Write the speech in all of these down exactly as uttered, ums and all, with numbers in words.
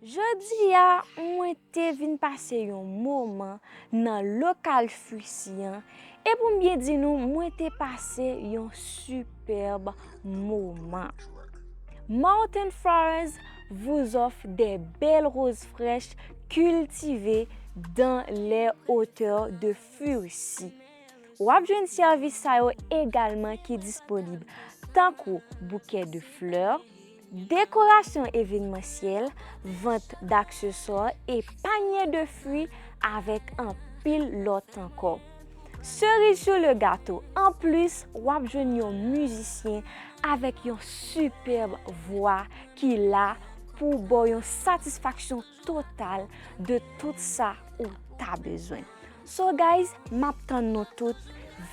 Jodi a, mwen te vin pase yon moman nan lokal Fwisi an, e pou m byen di nou, mwen te pase yon sipèb moman. Mountain Flowers vous offre des belles roses fraîches cultivées dans les hauteurs de Fursi. W ap jwenn sèvis sa yo egalman ki disponib, tankou bouke de flè, dekorasyon evenmansyèl, vant d'akseswa e panye de fwi, avèk anpil lòt ankò. Cerise sur le gâteau, anplis, w ap jwenn yon mizisyen avèk yon sipèb vwa ki la pou ba w yon satisfaksyon total de tout sa ou ta bezwen. So guys, m ap tann nou tout,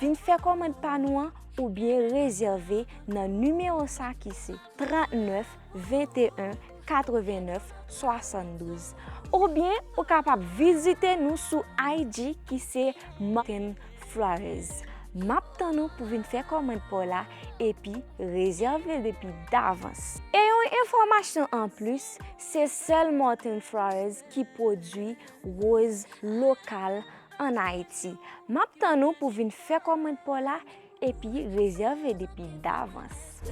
vin fè kòmand pa nou an oubyen rezève nan nimewo sa ki se trannèf venteyen katrevennèf swasanndouz. Oubyen ou kapab vizite nou sou I G ki se Mountain Flowers. M ap tann ou pou vin fè kòmand pa w la epi rezève depi davans. E yon enfòmasyon anplis, se sèl Mountain Flowers ki pwodui woz lokal ann Ayiti. M ap tann ou pou vin fè kòmand pa w la epi rezève depi davans.